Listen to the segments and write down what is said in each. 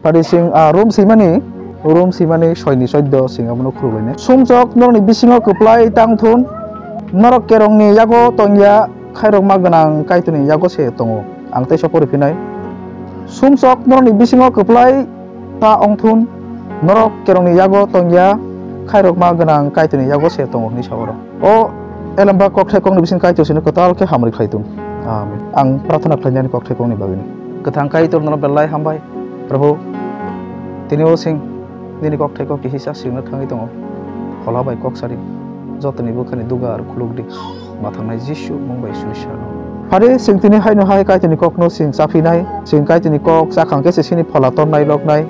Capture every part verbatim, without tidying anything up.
Pari sing a room simani, room simani soini soddo sing abono khuluk lainai. Sumsok norokni bisingo kwplai tang thun, norok kerongni yago tongya khairokma gwnang Kaitorni yago se tongo. Ang teisa pori phinai. Sumsok norokni bisingo kwplai ta ongthun, norok kerongni yago tongya khairokma gwnang Kaitorni yago se tongo hinwi sa oro. O elembak kokthai kokni bising Kaitor sino kwtal khe hamri khlai thung. Amen. Ang prarthana khlainani kokthai kokni bagwino. Kwthang Kaitor nono belai hambai. Prabhu, tini o sing nini kokthai kok kihisa singno thangwi tongo. Phola bai kok sari jotoni bwkhani dugar khuluk di. Mathangnai Jisu mung bai swisano. Phari sing tini haino hai Kaitorni kokno sing chaphinai. Sing Kaitorni kok chakhang khe se sini phola tornai loknai.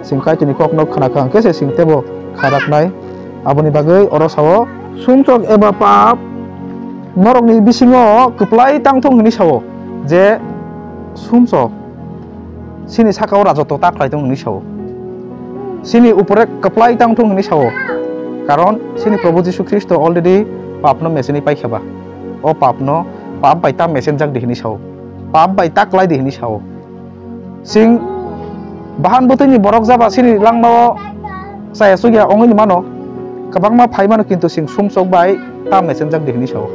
Sing Kaitorni kokno khna khang khe se sing tebo kharaknai. Aboni bagwi oro sao, sumsok eba pap norokni bisingo kwplai tang thung hinwi sao, je sumsok sini saka o rajoto ta khlai thung hinwi sao. Sini upore kwplai tang thung hinwi sao. Karon sini Prabhu Jisu Khristo already papno mecheni paikha ba. O papno, pap bai ta mechenjak di hinwi sao. Pap bai ta klai di hinwi sao. Sing bahan bwtwini borok jaba sini langmao chaya chukya ongwi mano, kwbangma phai mano, kintu sing sumsok bai ta mechenjak di hinwi sao.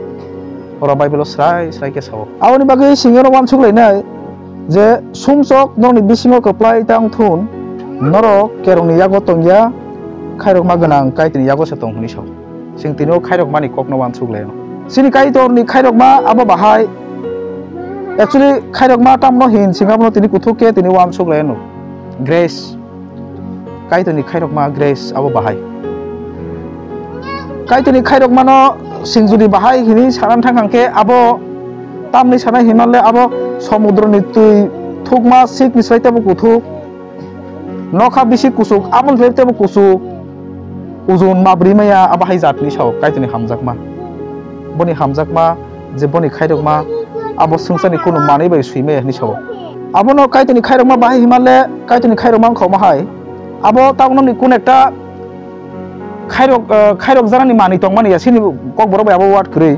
Oro Bible-o srai srai khe sao. Aboni bagwi sing oro uansuk lainai je sumsok norokni bisingo kwplai tang thun, norok kerongni yago tongya, khairokma gwnang Kaitorni yago se tong hinwi sao. Sing tini o khairokmani kokno uansuk laio. Sini Kaitorni khairokma abo bahai. Actually, khairokma tamno hin sing abono tini kuthuk khe tini uansuk laio. Grace. Kaitorni khairokma grace abo bahai. Kaitorni khairokmano sing jodi bahai hinwi sanan thang khe abo tamni sanai hinmale abo somudroni twi thukma sikni slai tebo kuthuk. Nokha bisi kuchuk, aboni slai tebo kuchuk. Ujun mabri maya abo hai jatni sao Kaitorni hamjakma. Boni hamjakma je boni khairokma abo swngcharni kunu manwi bai swi maya hinwi sao. Abono Kaitorni khairokma bahai hinmale Kaitorni khairokma wngkha omo hai. Abo tabukno ni kun ekta khairok, eh, khairok janani manwi tongmani ya sini kokborok bai abo word kwrwi.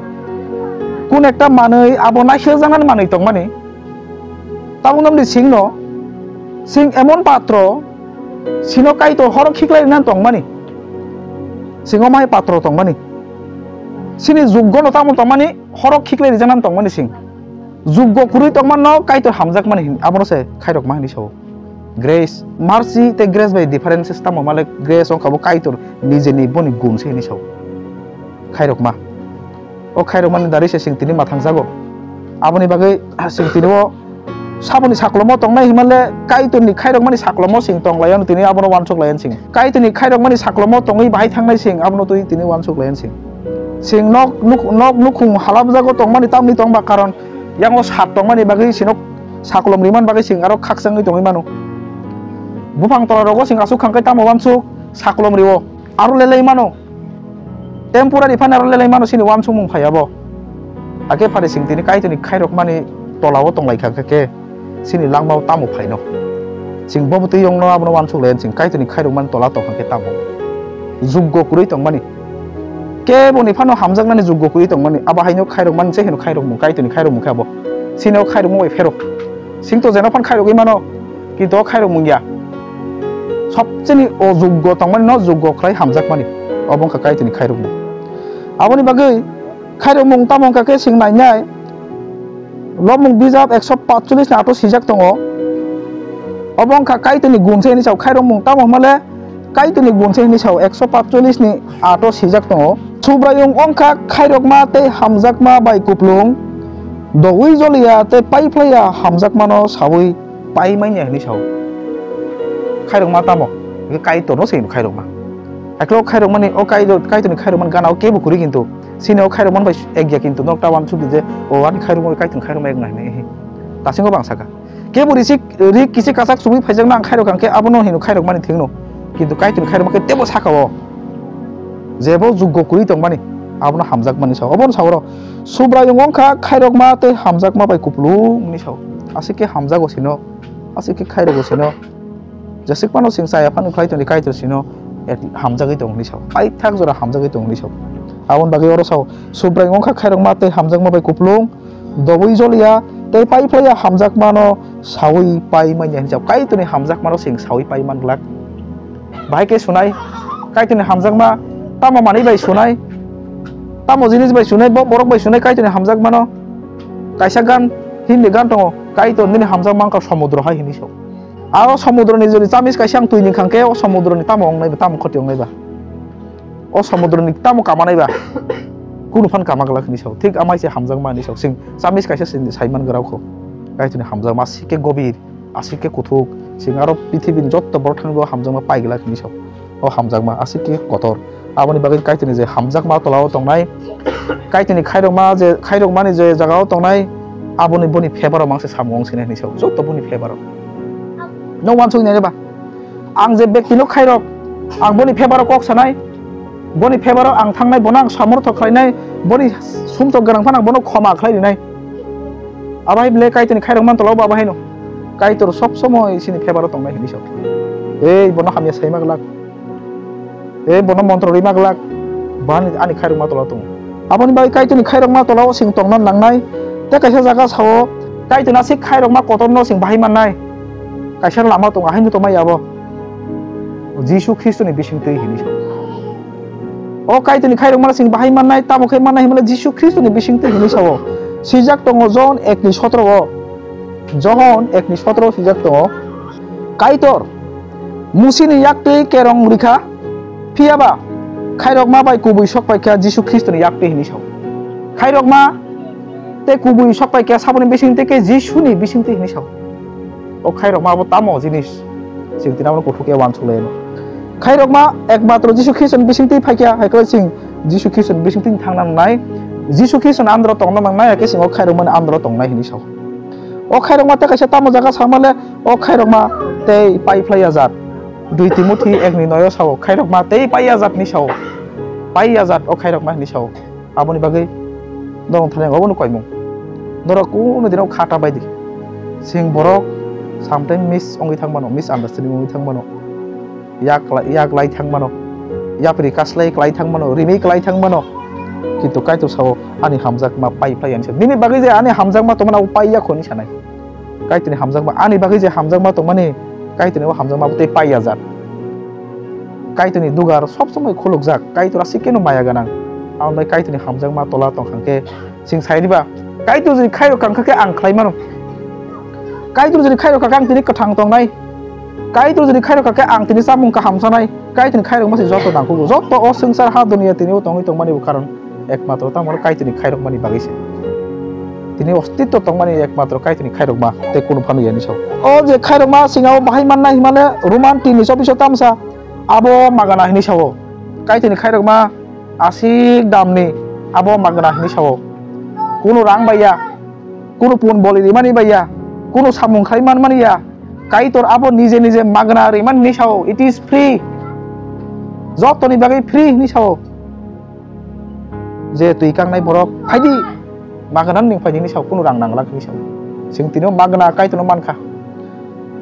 Kun ekta manwi abo naisel janani manwi tongmani. Tabukno ni singno, sing emon patro, sino Kaitor horo khiklai rinan tongmani. Singo mai patro tongmani. Sini juggo no tamo tongmani, horo khiklai rijanan tongmani sing. Juggo kwrwi tongmanno Kaitor hamjakmani hin, abono se khairokma hinwi sao. Grace, mercy tei grace bai differences tamo male grace wngkha bo Kaitor nijeni boni gun se hinwi sao. Khairokma. O khairokmani dari se sing tini mathang jago. Aboni bagwi sing tini o saboni saklomo tongnai hinmale Kaitorni khairokmani saklomo sing tong lai ano tini abono uansuk lai sing. Kaitorni khairokmani saklomo tongwi bahai thangnai sing abono twi tini uansuk lai sing. Sing nok nuk-, nok nukhung halabjago tongmani tamni tongba karon yango sat tongmani bagwi sino saklom riman bagwi sing aro khakchangwi tongwi mano. Buphang tola rogo sing asuk khangkai tamo uansuk saklom rio aro lelai mano. Temporary phano aro lelai mano sini uansukmung phai abo. Hakhe phari sing tini Kaitorni khairokmani tolao tonglaikha khe, khe sini langmao tamo phaino. Sing bobo twi yongno abono uansuk lai sing Kaitorni khairokmani tola tongkha khe tamo. Juggo kwrwi tongmani. Keboni phano hamjaknani juggo kwrwi tongmani. Abo haino khairokmani se hino khairokmung, Kaitorni khairokmung khe abo. Sini o khairokmung bai pherok. Sing to jeno phan khairogwi mano, kintu o khairokmung ya. Sobcheni o juggo tongmani no juggo khlai hamjakmani. Obo wngkha Kaitorni khairokmung. Aboni bagwi khairokmung tamo wngkha khe sing nainai. Lobmung bijap ekso patchollish ni ato swijak tongo. Obo wngkha Kaitorni gun se hinwi sao khairokmung tamo hwnmale Kaitorni gun se hinwi sao ekso patchollish ni ato swijak tongo. Subraiyung wngkha khairokma tei hamjakma bai kuplung, dogwi joliya tei paiphlaiya hamjakmano saui paimanya hinwi sao. Khairokma tamo? Hwnkhe Kaitorno se hino khairokma. Hakhe o khairokmani, o Kaitor, Kaitorni khairokmani gana o kebo kwrwi kintu. Sini o khairokmani bai ekya kintu nok ta uansuk di je o ani khairokma bai Kaitorni khairokma ekna hinwi. Dasingo bang saka. Kebo risi, ri kisi kasak chumui phaijakna ang khairok ang khe abono hino khairokmani thwngno. Kintu Kaitorni khairokma khe tebo saka o. Jebo juggo kwrwi tongmani, abono hamjakmani sao. Obono sao oro, Subraiyung wngkha khairokma tei hamjakma bai kupulung hinwi sao. Aswk khe hamjago sino, aswk khe khairogo sino. Jeswk phano chwng chaya phano khlai tongdi Kaitor sino et-, hamjagwi tong hinwi sao. Paithak jora hamjagwi tong hinwi sao. Aboni bagwi oro sao, Subraiyung wngkha khairokma tei hamjakma bai kupulung. Dobwi joliya Tei pai phlaiya hamjakmano saui pai manya hinwi sao. Kaitorni hamjakmano chwng saui pai man glak. Bahai khe sunai, Kaitorni hamjakma tamo manwi bai sunai, tamo jinis bai sunai, bo borok bai sunai Kaitorni hamjakmano. Kaisa gan, Hindi gan tongo, "Kaitor nini hamjakma wngkha somudro hai," hinwi sao. Aro somudroni jodi chamis kaisa ang twi ni khang khe, o somudroni tamo wngnai ba, tamo khoti wngnai ba? O somudroni tamo kamanai ba? Kunu phan kama glak hinwi sao. Thik amai se hamjakma hinwi sao. Chwng chamis kaisa se sai man gra kho. Kaitorni hamjakma aswk khe gobir, aswk khe kuthuk. Chwng aro prithibini jotto borok thani bo hamjakma pai glak hinwi sao. O hamjakma aswk khe kotor. Aboni bagwi Kaitorni je hamjakma tolao tongnai, Kaitorni khairokma je, khairokmani je jagao tongnai, aboni boni favour-o mangse samung wng sinai hinwi sao. Jotto boni favour-o. Nw uansuk nai ba? Ang je bektino khairok, ang boni favour-o kok sanai, boni favour-o ang thangnai, bono ang samortho khlainai, boni sumtok gwnang phano ang bono khoma khlai rinai. Abo hai bwle Kaitorni khairokma tolao bo abo haino. Kaitor sob somoi chini favour-o tongnai hinwi sao. Ei, bono hamya saima glak. Ei, bono montro rima glak. Bo ani, ani khairokma tolao tongo. Aboni bagwi Kaitorni khairokma tolao chwng tongna nangnai. Tei kaisa jaga sao, Kaitorni aswk khairokma kotorno chwng bahai mannai. Kaisa lama tongo, haino tongmai abo. Jisu Khristoni bisingtwi hinwi sao. O Kaitorni khairokmano chwng bahai mannai, tamo khe mannai hinmale Jisu Khristoni bisingtwi hinwi sao. Swijak tongo Johon ekni sotro o. Johon ekni sotro swijak tongo. Kaitor Musini yaktwi kerong rikha, phiyaba khairokma bai kubui sok paikha Jisu Khristoni yaktwi hinwi sao. Khairokma tei kubui sok paikha saboni bisingtwi khe Jisuni bisingtwi hinwi sao. O khairokma abo tamo jinis? Chwng tini abono kuthuk ya uansuk lai anw. Khairokma ekmatro Jisu Khristoni bisingtwi phaikha, hai khe chwng Jisu Khristoni bisingtwi thangna nangnai, Jisu Khristoni andro tongna nangnai, hai khe chwng o khairokmani andro tongnai hinwi sao. O khairokma tei kaisa tamo jaga samale, o khairokma tei pai phlai ya jat. Dui Timothy ekni noyo sao, khairokma tei pai ya jat hinwi sao. Pai ya jat o khairokma hinwi sao. Aboni bagwi norok thani ang obono koimung. Norok kunu dino kha ta bai di. Chwng borok sometimes mis wngwi thang mano, misunderstanding wngwi thang mano. Yak lai, yak lai thang mano. Yapri kaslai klai thang mano, rimwi klai thang mano. Kintu Kaitor sao ani hamjakma pai phlai ya hinwi sao. Nini bagwi je ani hamjakma tongmani abo pai ya kho hinwi sanai. Kaitorni hamjakma, ani bagwi je hamjakma tongmani, Kaitorni o hamjakma abo tei pai ya jat. Kaitorni dugar sob somoi khulukjak, Kaitor aswk khe no maya gwnang. Aboni bai Kaitorni hamjakma tola tong kha khe chwng sai riba, Kaitor jodi khairok kha khe ang khlai mano. Kaitor jodi khairok kha khe ang tini kwthang tongnai. Kaitor jodi khairok kha khe ang tini chamung kaham sanai. Kaitorni khairokma se joto nangkukgo. Joto o swngchar ha duniya tini o tongwi tongmani bo karon. Ekmatro tamo Kaitorni khairokmani bagwi se. Tini ostitto tongmani ekmatro Kaitorni khairokma tei kunu phano ya hinwi sao. O je khairokma chwng abo bahai mannai hinmale Roman tin ni chobbish o tamsa abo magana hinwi sao. Kaitorni khairokma aswk damni abo magana hinwi sao. Kunu rang bai ya, kunu pun boli rimani bai ya, kunu samung khai manmani ya. Kaitor abo nije nije magana rimani hinwi sao. It is free. Jotoni bagwi free hinwi sao. Je twi kangnai borok, "Phaidi, magana ning phaidi," hinwi sao, kunu rang nang glak hinwi sao. Chwng tini o magana Kaitorno mankha.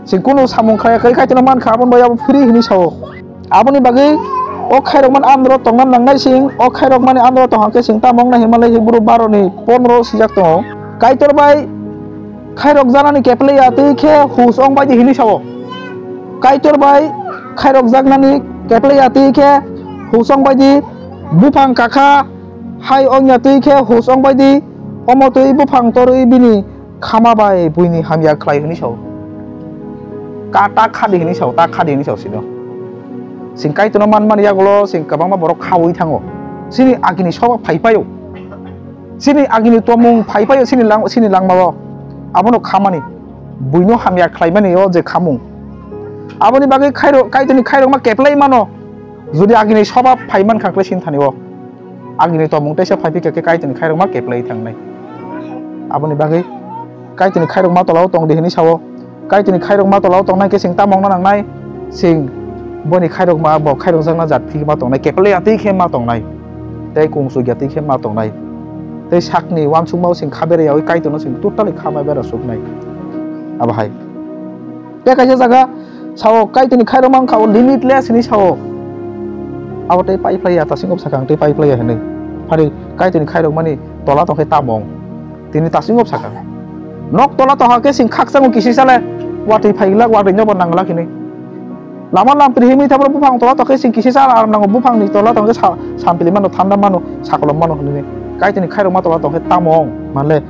Chwng kunu samung khaya khe Kaitorno mankha, aboni bagwi abo free hinwi sao. Aboni bagwi o khairokmani andro tongna nangnai chwng, o khairokmani andro tong khe chwng tamo wngna hinmale Hibru baro ni pondro swijak tongo. Kaitor bai khairokjaknani keplai ya twi khe hus ong bai di hinwi sao. Kaitor bai khairokjaknani keplai ya twi khe hus ong bai di, buphang kakha hai ong ya twi khe hus ong bai di, omo twi buphang torwi bini khama bai buini hamya khlai hinwi sao. Ka ta kha di hinwi sao, ta kha di hinwi sao sino. Chwng Kaitorno man mani yagulo chwng kwbangma borok khaui thango. Chini agini soba phai paio. Chini agini tomung phai paio chini lang-, chini langmao. Abono khamani. Buino hamya khlaimani o je khamung. Aboni bagwi khairo-, Kaitorni khairokma keplai mano. Jodi agini soba phai man kha khlai sini thani o. Agini tomung teisa phai phikha khe Kaitorni khairokma keplai thangnai. Aboni bagwi Kaitorni khairokma tolao tong di hinwi sao. Kaitorni khairokma tolao tongnai khe chwng tamo wngna nangnai? Chwng boni khairokma, bo khairokjakna jat philma tongnai, keplai atwi khe ma tongnai, tei kungsuk atwi khe ma tongnai, tei sakni uansukmao chwng kha bera yaui Kaitorno chwng totally kha ma bera suknai. Abo hai. Tei kaisa jaga sao, Kaitorni khairokma wngkha o limitless hinwi sao. Abo tei pai phlai ya, ta singop sakang tei pai phlai ya hinwi. Phani Kaitorni khairokmani tola tong khe tamo wng? Tini ta singop sakang. Nok tola tongha khe sing khakchangno kisi sale, watwi phaiglak, watwi nobo nanglak hinwi. Lama lam prihimwi thaphro buphang tola tongkhe sing kisi sal aram nango, buphangni tola tongkhe sa-, sampili mano, thanda mano, sakolom mano hinwi. Kaitorni khairokma tola tongkhe tamo ong, manle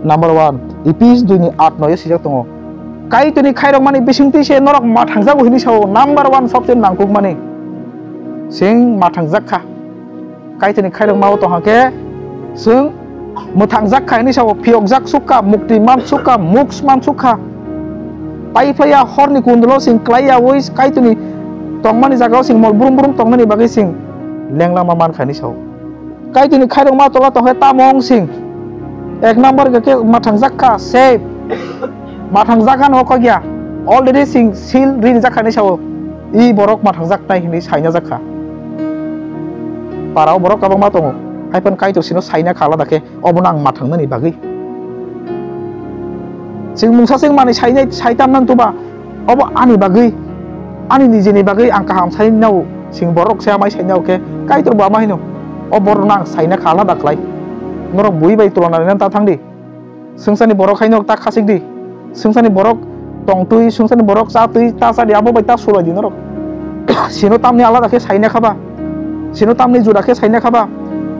number one, Ephes dui ni aat noi o sijak tongo. Kaitorni khairokmani bisingtwi se norok mathangjago hinwi sao, number one sobse nangkukmani. Sing mathangjak kha. Kaitorni khairokma o tongha khe chwng mwthangjak kha hinwi sao, phiyokjak sukha, mukti man sukha, moksha man sukha. Pai phaiya horni kundulo chwng klai yaui Kaitorni tongmani jagao chwng mol brum brum tongnani bagwi chwng lenglama man kha hinwi sao. Kaitorni khairokma tola tongkhe tamo ong chwng. Ek number khe mathangjak kha, save. Mathangjak kha no kok ya. Already chwng seal rinijak kha hinwi sao. I borok mathangjak nai hinwi sainajak kha. Parao borok kwbangma tongo. Haiphano Kaitor sino saina kha alada khe, obono ang mathangnani bagwi. Chwng mungsa chwng manwi sainai, saitam nang tuba, obo ani bagwi, ani nijini bagwi ang kaham sainao, chwng borok se amai sainao khe, Kaitor bo ama hino, o borokno ang saina kha alada khlai. Norok bui bai tulana rinani ta thang di. Swngcharni borok haino ta khachik di. Swngcharni borok tongtwi, swngcharni borok chatwi, ta cha di, abo bai ta sulai di norok. Sino tamni alada khe saina khaba. Sino tamni juda khe saina khaba.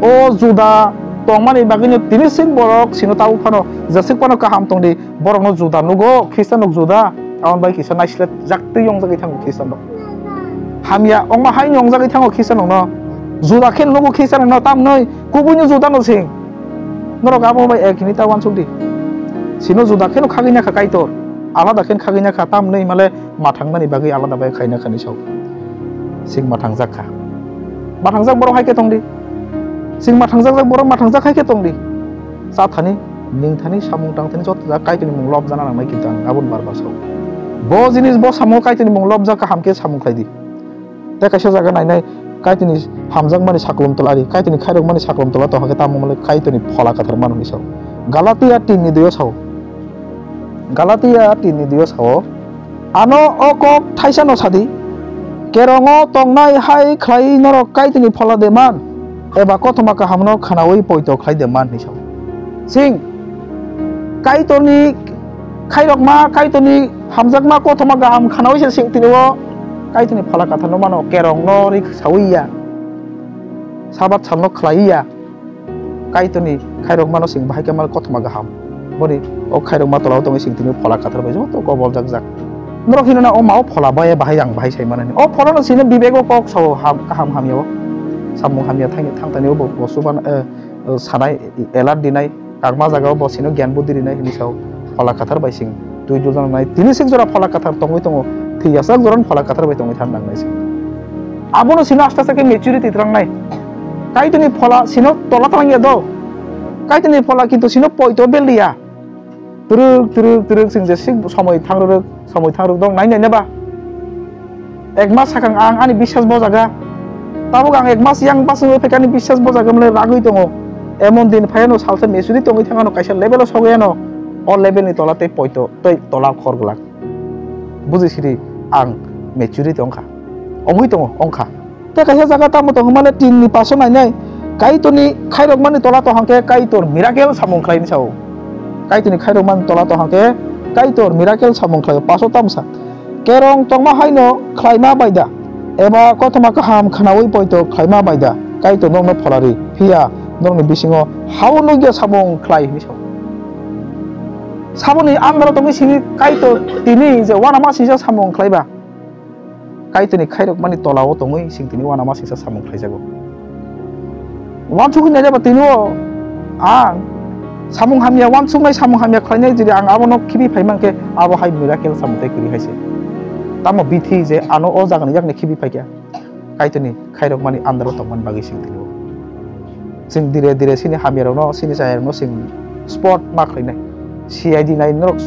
O juda tongmani bagwino tini sik borok sino tabuk phano, jeswk phano kaham tong di. Borokno juda nugo, Khristianrok juda. Aboni bai kisa naisle jaktwi yongjagwi thango Khristianrok. Hamya ongma haino yongjagwi thango Khristianrokno. Juda khe nugo Khristianrokno, tamnoi kubuino judano sing. Norok abo bai ek hini ta uansuk di. Sino juda kheno khagwi nakha Kaitor. Alada khen khagwi nakha, tamnoi male mathangnani bagwi alada bai khaina khani sao. Sing mathangjak kha. Mathangjak borok hai khe tong di. Sing mathangjak borok mathangjak hai khe tong di. Cha thani, ning thani, samung tang thani joto jaga Kaitorni mung lobjana nangnai kintu ang aboni bar bar sao. Bo jinis bo samung Kaitorni mung lobjak kaham khe samung khlai di. Tei kaisa jaga nainai Kaitorni hamjakmani sakolom tola ri, Kaitorni khairokmani sakolom tola tongkha khe tamo mole Kaitorni phola kwthar mano hinwi sao. Galatia tin ni dui o sao. Galatia tin ni dui o sao. Ano o kok thaisano sadi, kerongo tongnai hai khlai norok Kaitorni phola de man, eba kothoma kahamno khwnaui poito khlai de man hinwi sao. Sing Kaitorni khairokma, Kaitorni hamjakma kothoma kaham khwnaui se sing tini o Kaitorni phola kwtharno mano, kerongno ri saui ya, Sabat salno khlai ya. Kaitorni khairokmano sing bahai khe mal kothoma kaham. Boni o khairokma tolao tongwi sing tini phola kwthar bai joto koboljak jak. Norok hino na o mao phola bai bahai ang bahai sai manani. O pholano sino bibego kok sao ham, kaham hamya o. Samung hamya thang, thang tani o bo, bo suban, eh, eh, sanai, alert dinai, kakma jaga o bo sino gyan buddhi rinai hinwi sao. Phola kwthar bai sing twi dulna nai. Tini sik jora phola kwthar tongwi tongo. Thwi yasa jora phola kwthar bai tongwi thang nang nai sing. Abono sino aste aste khe maturity twlang nai. Kaitorni phola sino tola twlang ya do. Kaitorni phola kintu sino poito bel ya. Twrwk, twrwk, twrwk sing je sik somoi thangrwk, somoi thangrwk dong nai nai neba. Ek mas sakang ang ani biswas bojaga. Tabuk ang ek mas yang basungwi phaikha ani biswas bojaga mwnwi ragwi tongo. Emon din phaiano salsa mesuri tongwi thangano kaisa level o sogwi ano. O level ni tola tei poito tei tola khor glak. Buji siri ang maturity ongkha. Ongwi tongo, ongkha. Tei kaisa jaga tamo tong hwnmale tin ni paso nainai. Kaitorni khairokmani tola tong hwnkhe Kaitor miracle samung khlaini sao. Kaitorni khairokmani tola tong hwnkhe Kaitor miracle samung khlaio. Paso tamsa. Kerong tongma haino khlaima bai da, eba kothoma kaham khwnaui poito khlaima bai da, Kaitor nokno pholari, phiya nokni bisingo hao nukya samung khlai hinwi sao. Saboni andaro tongwi sini Kaitor tini je uanama sijak samung khlaiba, Kaitorni khairokmani tolao tongwi sing tini uanama sijak samung khlaijago. Uansugwi nainai ba tini o ang samung hamya, uansuknai samung hamya khlainai, jodi ang abono khibi phai mankhe, abo hai miracle samung tei kwrwi hai se. Tamo bithi je ano o jagani yakni khibi phaikha, Kaitorni khairokmani andaro tongmani bagwi sing tini o. Sing dire dire sini hamyarokno, sini chayarokno sing spot ma khlainai. C I D nai norok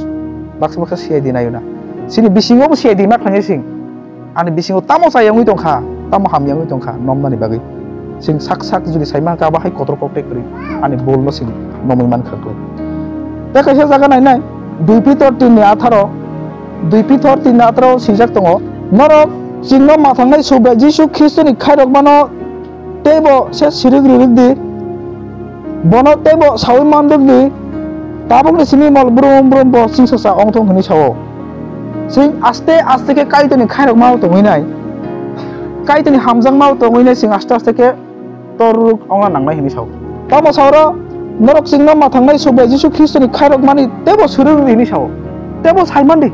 baksa baksa C I D naio na. Sini bisingo bo C I D ma khlainai sing. Ani bisingo tamo chayangwi tongkha, tamo hamyangwi tongkha, nomnani bagwi. Sing sak sak jodi saima hwnkhe abo hai kotor kok tei kwrwi, ani bulno sing nomwi mankha kwlwi. Tei kaisa jaga nainai, dui Pitor tin ni atharo, dui Pitor tin ni atharo swijak tongo, norok chwngno mathangnai Subrai Jisu Khristoni khairokmano teibo se sirik ririk di, bono teibo saui man rwk di, Tabukni simi mol brum brum bo chwngsacha ongthong hwnwi sao. Chwng aste aste khe Kaitorni khairokmao tongwi nai. Kaitorni hamjakmao tongwi nai chwng aste aste khe toruk ongna nangnai hwnwi sao. Tamo saoro norok chwngno ma thangnai Subrai Jisu Khristoni khairokmani teibo swrwng di hwnwi sao. Teibo saimandi.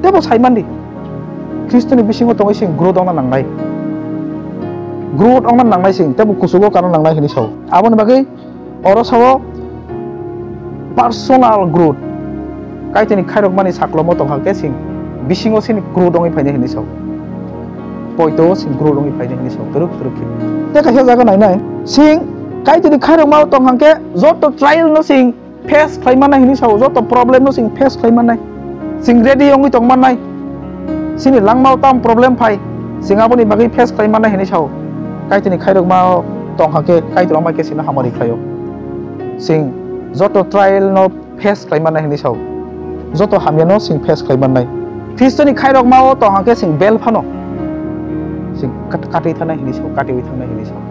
Teibo saimandi. Khristoni bisingo tongwi chwng growth ongna nangnai. Growth ongna nangnai chwng teibo kuchugo kana nangnai hwnwi sao. Aboni bagwi oro sao personal growth. Kaitorni khairokmani saklomo tongkha khe chwng bisingo chini growth ongwi phainai hwnwi sao. Poito chwng growth ongwi phainai hwnwi sao. Twrwk twrwk khe. Tei kaisa jaga nainai. Chwng Kaitorni khairokmao tongkha khe joto trial no chwng face khlai mannai hwnwi sao. Joto problem no chwng face khlai mannai. Chwng ready ongwi tong mannai. Chini langmao tam problem phai. Chwng aboni bagwi face khlai mannai hwnwi sao. Kaitorni khairokmao tongkha khe Kaitor amai khe chwngno hamari khlaio. Chwng joto trial no face khlai mannai hwnwi sao. Joto hamya no chwng face khlai mannai. Khristoni khairokmao tongkha khe chwng bel phano chwng kat-, katwi thangnai hwnwi sao, katwi thangnai hwnwi sao.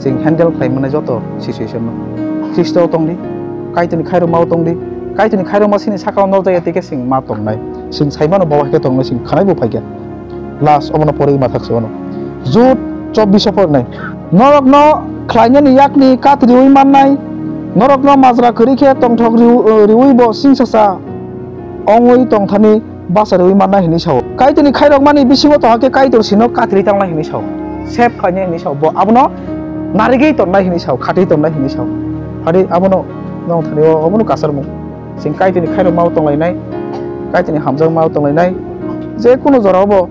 Chwng handle khlai mannai joto situation no. Khristo tongdi, Kaitorni khairokmao tongdi, Kaitorni khairokma chini sakao nokjaya tei khe chwng ma tongnai. Chwng saimano bo hai khe tongnai, chwng khanai bo phai khe. Last obono pori ma thak se ono. Jut chobbish o pori nai. Norokno khlainani yakni kat riwi mannai, norokno majra kwrwi khe tongthok riw-, riwi bo chwngsacha ongwi tongthani bachariwi mannai hwnwi sao. Kaitorni khairokmani bisingo tongkha khe Kaitor sino katirwi tangnai hwnwi sao. Save khlainai hwnwi sao. Bo abono narigwi tonnai hwnwi sao, khatwi tonnai hwnwi sao. Phadi abono nong thani o, obono kasarmung. Chwng Kaitorni khairokmao tonglainai, Kaitorni hamjakmao tonglainai. Je kono jorao bo,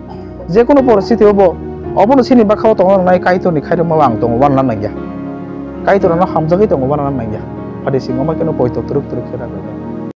je kono poristiti o bo, obono chini bwkhao tongna nangnai Kaitorni khairokmao ang tongo, uanna nangya. Kaitor ano hamjagwi tongo, uanna nangya. Phadi chwng omo kheno poito twrwk twrwk khe rwgwi.